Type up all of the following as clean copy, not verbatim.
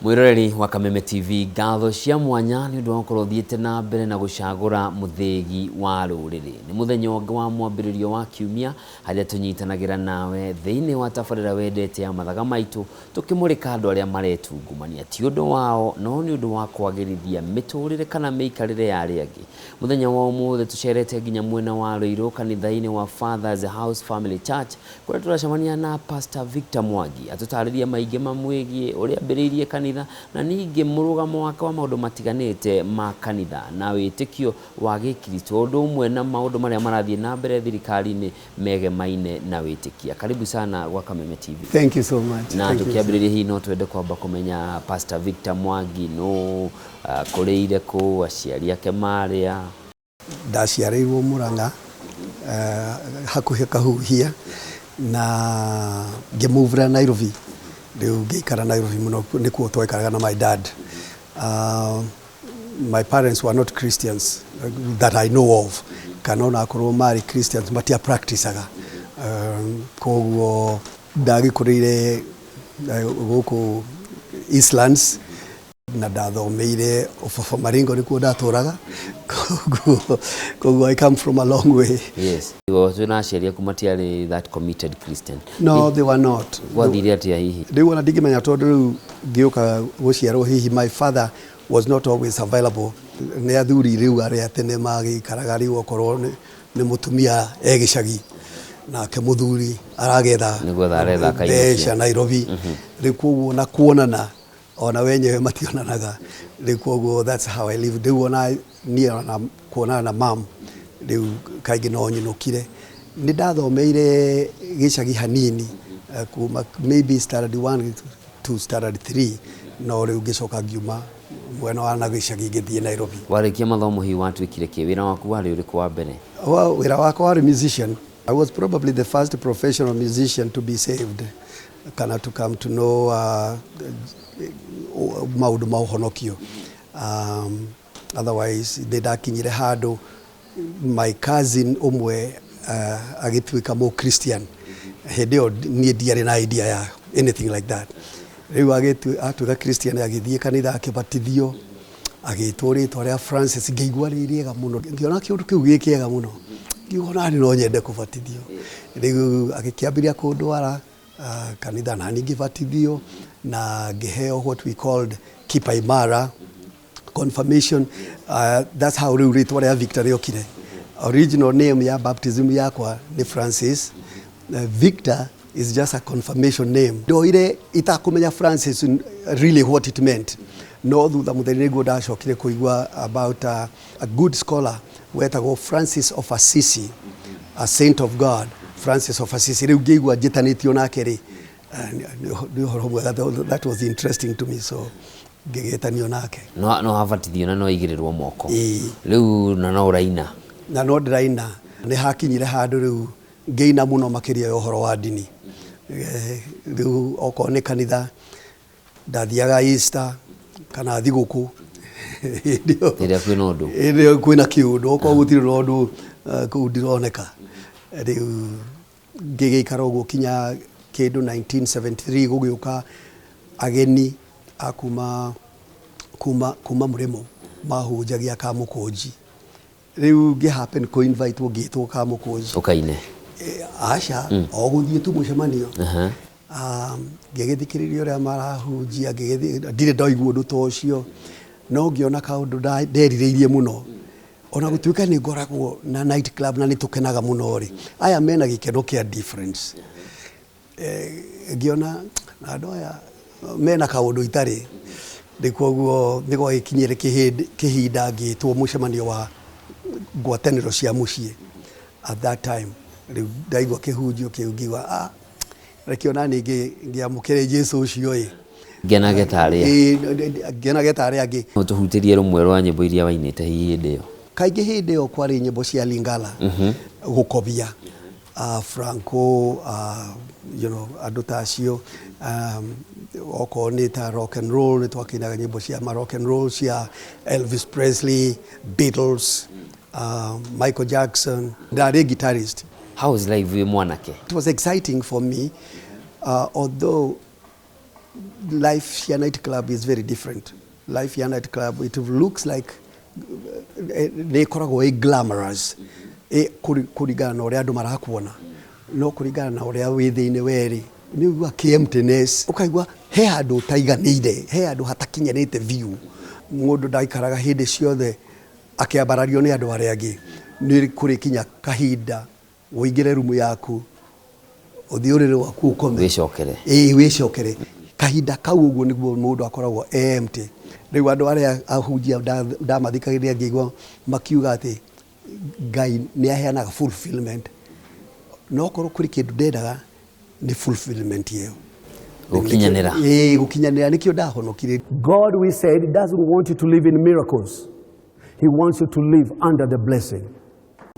Mwĩroreri wa Kameme TV, ngatho cia mwanya nĩ ũndũ wa gũkorwo ũthiĩte na mbere na gũcagũra mũthĩgi wa rũrĩrĩ. Nĩ mũthenya ũngĩ wa mwambĩrĩrio wa kiumia harĩa tũnyitanagĩra nawe thĩinĩ wa tabarĩra wendete ya Mathaga Maitũ, tũkĩmũrĩka andũ arĩa maretungumania ti ũndũ wao no nĩ ũndũ wa kwagĩrithia mĩtũrĩre kana mĩikarĩre ya arĩa angĩ. Mũthenya wa ũmũthĩ tũcerete nginya mwena wa Ruiru kanitha-inĩ wa Father's House Family Church, kũrĩa tũracemania na Pastor Victor Mwangi atũtarĩrie maingĩ mamwĩgiĩ ũrĩa ambĩrĩirie kanitha na ningĩ mũrũgamo wake wa maũndũ matiganĩte ma kanitha na wĩtĩkio wa gĩkristo, ũndũ ũmwe na maũndũ marĩa marathiĩ na mbere thirikari-inĩ megemaine na wĩtĩkia. Karibu sana gwa Kameme TV. Thank you so much. Na Thank you. Tũkĩambĩrĩria, hihi no twende kwamba kũmenya Pastor Victor Mwangi nũ, akũrĩire kũ, aciari ake marĩa? Ndaciarĩirwo Murang'a, hakuhĩ Kahuhia, na ngĩmuvĩra Nairobi. Rĩu ngĩikara Nairobi mũno, nĩkuo twaikaraga na my dad. My parents were not Christians that I know of, kana ona akorwo marĩ Christians, matia practiceaga. Koguo ndagĩkũrĩire gũkũ Eastlands na ndathomeire Ofafa Maringo, nĩkuo ndatũraga. Koguo I come from a long way. Yes, twĩna aciari aku matiarĩ that committed Christian? No, they were not. Gwathire atĩa hihi? Rĩu ona ndingĩmenya, tondũ rĩu ngĩũka gũciarwo hihi my father was not always available. Nĩ athuri rĩu arĩa tene magĩikaraga, rĩu okorwo nĩ mũtumia e gĩcagi nake mũthuri aragetha Nĩ gwetha aretha akainũkia. mbeca Nairobi, rĩu koguo na kuonana ona wenyewe mationanaga. Rĩu koguo that's how I live. Rĩu ona niĩ ona kuonana na mam rĩu kaingĩ no nyinũkire. Nĩ ndathomeire gĩcagi hanini, kuma maybe standard 1 to standard 3, no rĩu ngĩcoka ngiuma mwena wa na gĩcagi ngĩthiĩ Nairobi. Warĩkia mathomo hihi watuĩkire kĩ? Wĩra waku warĩ ũrĩkũ wa mbere? Well, wĩra wakwa warĩ musician. I was probably the first professional musician to be saved kana to come to know maũndũ ma ũhonokio. Otherwise nĩ ndakinyire handũ my cousin ũmwe agĩtuĩka mũ Christian. Hĩndĩ ĩyo niĩ ndiarĩ na idea ya anything like that. Rĩu atuĩka Christian, agĩthiĩ kanitha, akĩbatithio, agĩtwo rĩtwa rĩa Francis. Ngĩigua rĩ rĩega mũno, ngĩona kĩũndũ kĩu gĩ kĩega mũno, ngiuga ona niĩ no nyende kũbatithio. Rĩu agĩkĩambĩrĩria kũndwara kanitha na niĩ ngĩbatithio na ngĩheo what we called kipaimara, confirmation. That's how rĩu rĩtwa rĩa Victor rĩokire. Original name ya baptism yakwa nĩ Francis. Victor is just a confirmation name. Ndoire itakũmenya Francis really what it meant, no thutha mũtheri nĩguo ndacokire kũigua about a good scholar wetagwo Francis of Assisi, a saint of God, Francis of Assisi. Rĩu ngĩigua njĩtanĩtio nake rĩ, nĩ ũhoro mwega. That was interesting to me, so ngĩgĩtanio nake. No wabatithio na no waigĩrĩrwo moko? Ĩĩ. Rĩu na no ũraina? Na no ndĩraina. Nĩ hakinyire handũ rĩu ngĩina mũno makĩria ya ũhoro wa ndini. Rĩu okorwo nĩ kanitha ndathiaga Easter kana thigũkũ. Hĩndĩ ĩyo Rĩrĩa kwĩna ũndũ. Hĩndĩ ĩyo kwĩna kĩũndũ, okorwo gũtirĩ na ũndũ, kũu ndironeka. Rĩu ngĩgĩikara ũguo kinya kĩndũ 1973, gũgĩũka ageni a kuma mũrĩmo mahunjagia Kamũkũnji. Rĩu ngĩ happen kũ invite, ngĩtwo Kamũkũnji. Ũkaine? Aca, o gũthiĩ tu mũcemanio. Ngĩgĩthikĩrĩria ũrĩa marahunjia, ngĩgĩthiĩ, ndirĩ ndaigua ũndũ ta ũcio, no ngĩona kaũndũ nderirĩirie mũno. Ona gũtuĩka nĩ ngoragwo na night club na nĩ tũkenaga mũno rĩ, aya mena gĩkeno kĩa difference. Ngĩona na andũ aya mena kaũndũ itarĩ. Rĩu koguo nĩ gwagĩkinyire kĩhinda ngĩtwo mũcemanio wa ngwatanĩro cia mũciĩ at that time. Rĩu ndaigua kĩhunjio kĩu, ngiuga, "Ah, reke ona niĩ ngĩamũkĩre Jesũ ũcio ĩ." Ngenage ta arĩa. Ĩĩ, ngenage ta arĩa angĩ. No tũhutĩrie rũmwe rwa nyĩmbo iria wainĩte hihi hĩndĩ ĩyo? Kaingĩ hĩndĩ ĩyo kwarĩ nyĩmbo cia Lingala, gũkobia Franco, andũ ta acio. Okorwo nĩ ta rock and roll, nĩ twakĩinaga nyĩmbo cia ma rock and roll cia Elvis Presley, Beatles, Michael Jackson. Ndarĩ guitarist. How was life wĩ mwanake? It was exciting for me, although Life ya night club is very different. Life ya night club, it looks like nĩ ĩkoragwo ĩ glamorous kũringana na ũrĩa andũ marakuona, no kũringana na ũrĩa wĩ thĩinĩ werĩ nĩ ũigua kĩ emptiness, ũkaigua he handũ ũtaiganĩire, he handũ hatakinyanĩte biũ. Mũndũ ndaikaraga hĩndĩ ciothe akĩambarario nĩ andũ arĩa angĩ. Nĩ kũrĩ kinya kahinda ũingĩre rumu yaku, ũthiĩ ũrĩrĩ waku, ũkome. Wĩcokere. Ĩĩ, wĩcokere. Kahinda kau ũguo nĩguo mũndũ akoragwo e empty. Rĩu andũ arĩa ahunjia ndamathikagĩrĩria ngĩigua makiuga atĩ Ngai nĩ aheanaga fulfillment, no korwo kũrĩ kĩndũ ndendaga nĩ fulfillment ĩyo. Gũkinyanĩra. Ĩĩ, gũkinyanĩra, nĩkĩo ndahonokire. God, we said, doesn't want you to live in miracles. He wants you to live under the blessing.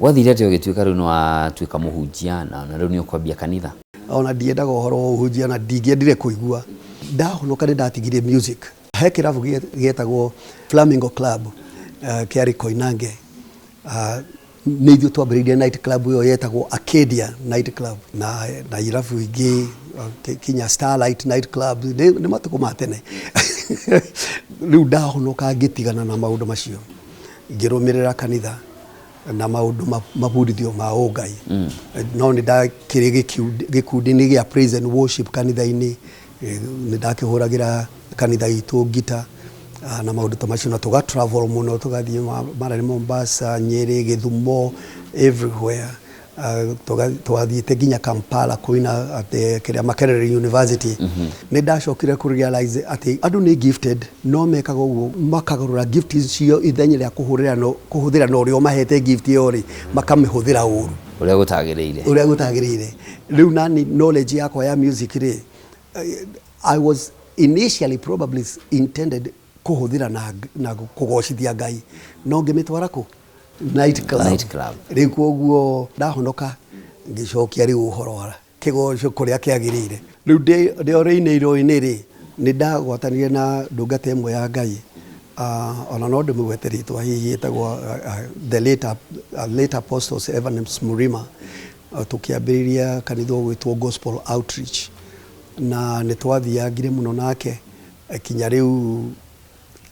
Gwathire atĩa ũgĩtuĩka rĩu nĩ watuĩka mũhunjia na rĩu nĩ ũkwambia kanitha? Ona ndiendaga ũhoro wa ũhunjia na ndingĩendire kũigua. Ndahonoka nĩ ndatigire music. He kĩrabu gĩetagwo Flamingo Club, kĩarĩ Koinange. Nĩ ithuĩ twambĩrĩirie night club ĩyo yetagwo Arcadia Night Club na irabu ingĩ, kinya Starlight Night Club. Nĩ matukũ ma tene. Rĩu ndahonoka ngĩtigana na maũndũ macio, ngĩrũmĩrĩra kanitha na maũndũ mabundithio ma ũngai. No nĩ ndakĩrĩ gĩkundi-inĩ gĩa praise and worship kanitha-inĩ, nĩ ndakĩhũragĩra kanitha itũ ngita na maũndũ ta macio, na tũga travel mũno, tũgathiĩ mara nĩ Mombasa, Nyeri, Gĩthumo, everywhere. Twathiĩte nginya Kampala kũina at kĩrĩa Makerere University. Nĩ ndacokire kũ realize atĩ andũ nĩ gifted, no mekaga ũguo makagarũra gift icio ithenya rĩa kũhũrĩra no kũhũthĩra na ũrĩa ũmahete gift ĩyo rĩ, makamĩhũthĩra ũru. Ũrĩa gũtagĩrĩire. Ũrĩa gũtagĩrĩire. Rĩu nani knowledge yakwa ya music rĩ, I was initially probably intended kũhũthĩra na kũgocithia Ngai, no ngĩmĩtwara kũ night club. Night club. Rĩu koguo ndahonoka ngĩcokia rĩu ũhoro wa kĩgoco kũrĩa kĩagĩrĩire. Rĩu ndĩ o rĩinĩiro-inĩ rĩ, nĩ ndagwatanire na ndungata ĩmwe ya Ngai, ona no ndĩmũgwete rĩtwa hihi, ĩtagwo the late Apostles Evans Murima. Tũkĩambĩrĩria kanitha ũgwĩtwo Gospel Outreach, na nĩ twathiangire mũno nake kinya rĩu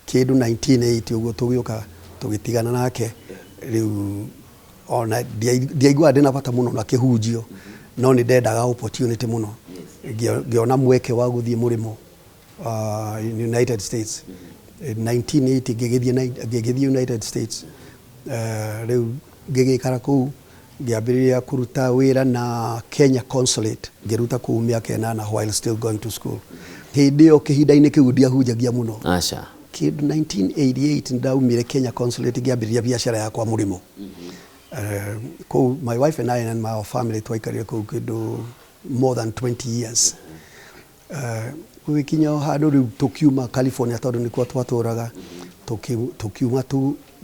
kĩndũ 1980 ũguo tũgĩũka tũgĩtigana nake. Rĩu ona ndiaiguaga ndĩna bata mũno na kĩhunjio, no nĩ ndendaga opportunity mũno. Ngĩona mweke wa gũthiĩ mũrĩmo, in United States. In 1980 ngĩgĩthiĩ United States. Rĩu ngĩgĩikara kũu, ngĩambĩrĩria kũruta wĩra na Kenya Consulate, ngĩruta kũu mĩaka 8 while still going to school. Hĩndĩ ĩyo kĩhinda-inĩ kĩu ndiahunjagia mũno. Aca. Kĩndũ 1988 ndaumire Kenya Consulate, ngĩambĩrĩria biacara yakwa mũrĩmo kũu. My wife and I and my family twaikarire kũu kĩndũ more than 20 years. Gũgĩkinya o handũ rĩu tũkiuma California, tondũ nĩkuo twatũraga, tũkiuma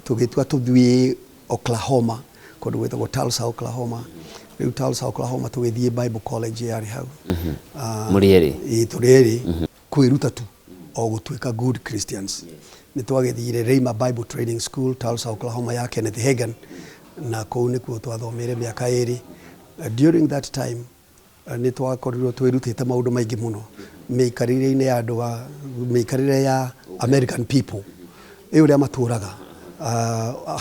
tũgĩtua tũthiĩ Oklahoma, kũndũ gwĩtagwo Tulsa, Oklahoma. Rĩu Tulsa, Oklahoma, tũgĩthiĩ Bible college yarĩ hau. Mũrĩ erĩ? Ĩĩ, tũrĩ erĩ, kwĩruta tu o gũtuĩka good Christians. Nĩ twagĩthire Rhema Bible Training School, Tulsa, Oklahoma, ya Kenneth Hagin, na kũu nĩkuo twathomeire mĩaka 2. During that time nĩ twakorirwo twĩrutĩte maũndũ maingĩ mũno mĩikarĩre-inĩ ya andũ a mĩikarĩre ya American people ĩ ũrĩa matũraga,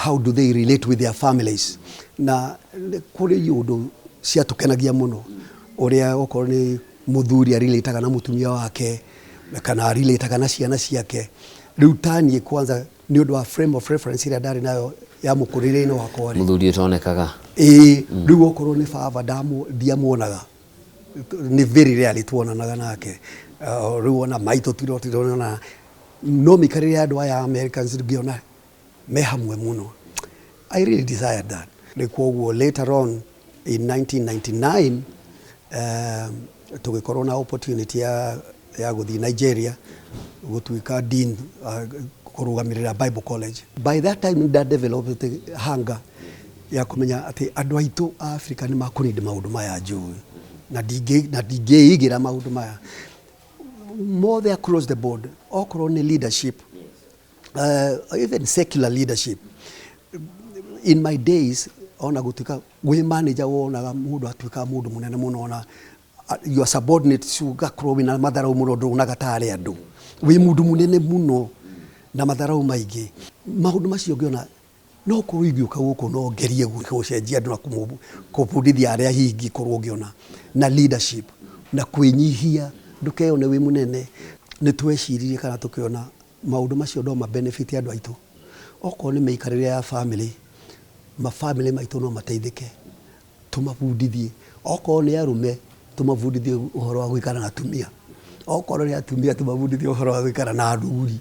how do they relate with their families, na kũrĩ ũndũ ciatũkenagia mũno, ũrĩa okorwo nĩ mũthuri arelataga na mũtumia wake kana arelataga na ciana ciake. Rĩu taniĩ kwanza nĩ ũndũ wa frame of reference ĩrĩa ndarĩ nayo ya mũkũrĩre-inĩ wakwa rĩ, Mũthuri ũtonekaga. Ĩĩ, rĩu okorwo nĩ baba ndiamuonaga, nĩ very rarely tuonanaga nake. Rĩu ona maitũ tironana, no mĩikarĩre ya andũ aya Americans ngĩona me hamwe mũno. I really desired that. Rĩu koguo later on in 1999 tũgĩkorwo na opportunity ya gũthiĩ Nigeria gũtuĩka dean, kũrũgamĩrĩra Bible college. By that time nĩ developed hunger ya kũmenya atĩ andũ aitũ a Africa nĩ makũnindi maũndũ maya njũĩ na ndingĩigĩra maũndũ maya mothe across the board, okorwo nĩ leadership, even secular leadership. In my days, ona gũtuĩka wĩ manager, wonaga mũndũ atuĩkaga mũndũ mũnene mũno ona Your subordinates ũgakorwo wĩna matharau mũno, ndũonaga tarĩ andũ, wĩ mũndũ mũnene mũno na matharau maingĩ. Maũndũ macio ngĩona no korwo ingĩũka gũkũ no ngerie gũcenjia andũ na kũbundithia arĩa hihi ingĩkorwo ngĩona na leadership na kwĩnyihia, ndũkeyone wĩ mũnene. Nĩ tweciririe kana tũkĩona maũndũ macio no ma benefit andũ aitũ. Okorwo nĩ mĩikarĩre ya family, mabamĩrĩ maitũ no mateithĩke tũmabundithie. Okorwo nĩ arũme, tũmabundithie ũhoro wa gũikara na atumia. Okorwo nĩ atumia, tũmabundithie ũhoro wa gũikara na athuri.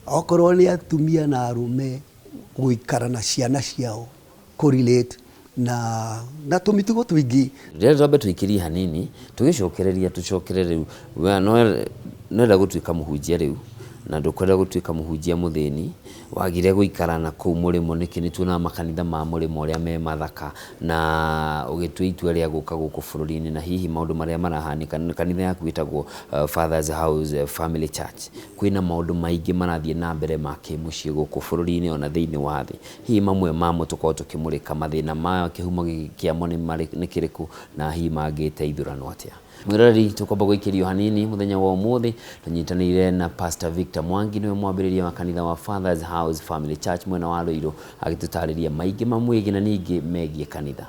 Okorwo nĩ atumia na arũme, gũikara na ciana ciao, kũ-relate na tũmĩtugo tũingĩ. Rĩrĩa twambe tũikĩrie hanini, tũgĩcokereria, tũcokere rĩu we noenda gũtuĩka mũhunjia rĩu, na ndũkwenda gũtuĩka mũhunjia mũthĩni, wagire gũikara na kũu mũrĩmo nĩkĩ? Nĩ tuonaga makanitha ma mũrĩmo ũrĩa me mathaka, na ũgĩtua itua rĩa gũka gũkũ bũrũri-inĩ, na hihi maũndũ marĩa marahanĩka, kanitha yaku ĩtagwo Father's House Family Church, kwĩna maũndũ maingĩ marathiĩ na mbere ma kĩmũciĩ gũkũ bũrũri-inĩ ona thĩinĩ wa thĩ. Hihi mamwe mamo tũkorwo tũkĩmũrĩka mathĩna ma kĩhumo kĩamo nĩ kĩrĩkũ, na hihi mangĩteithũranwo atĩa? Mwĩroreri, tũkwamba gũikĩrio hanini mũthenya wa ũmũthĩ tũnyitanĩire na Pastor Victor Mwangi, nĩwe mwambĩrĩria wa kanitha wa Father's House Family Church mwena wa Ruiru, agĩtũtarĩria maingĩ mamwĩgiĩ na ningĩ megiĩ kanitha.